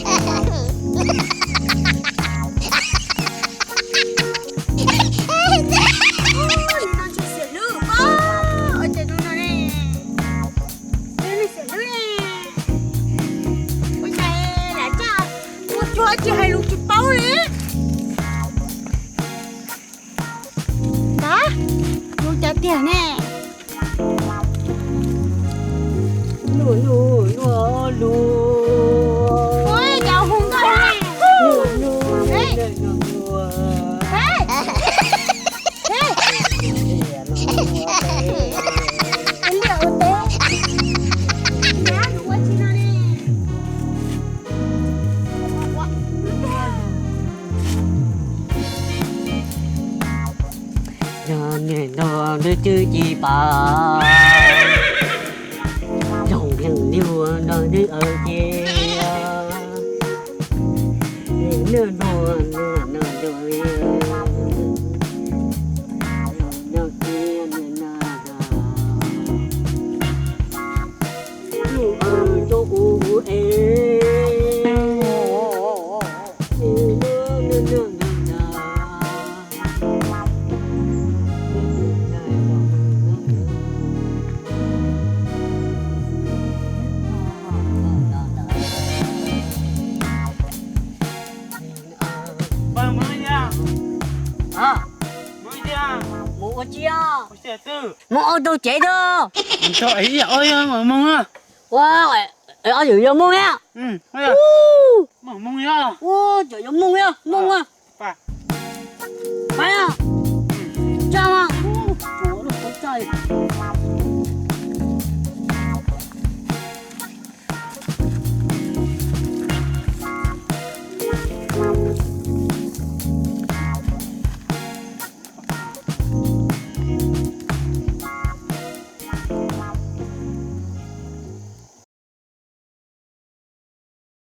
Nim no tsis xiam hlub koj, ua cas zoo no ne? Nim no xiam hlub ne. Ua cas lam caj ua cuag tsis hais lus tsis paub li. Tab, ua cas tiag ne? Nuaj nuaj nuaj lus. Ua cas hu nkauj ne? Nuaj nuaj nuaj nuaj. Ua liaj ua teb. Nyab, nws ua tsis no ne. Yog niag nrog nws twb ci pas, yog niag liag nrog nws ua ke, niag nrog nws nrog nws ua ke, lub rau kuv es. Mus ua tsi os? Mus ua tau cev os. Ua, ob yawm yog Hmoob a. Ua, cov yog Hmoob a. Pab.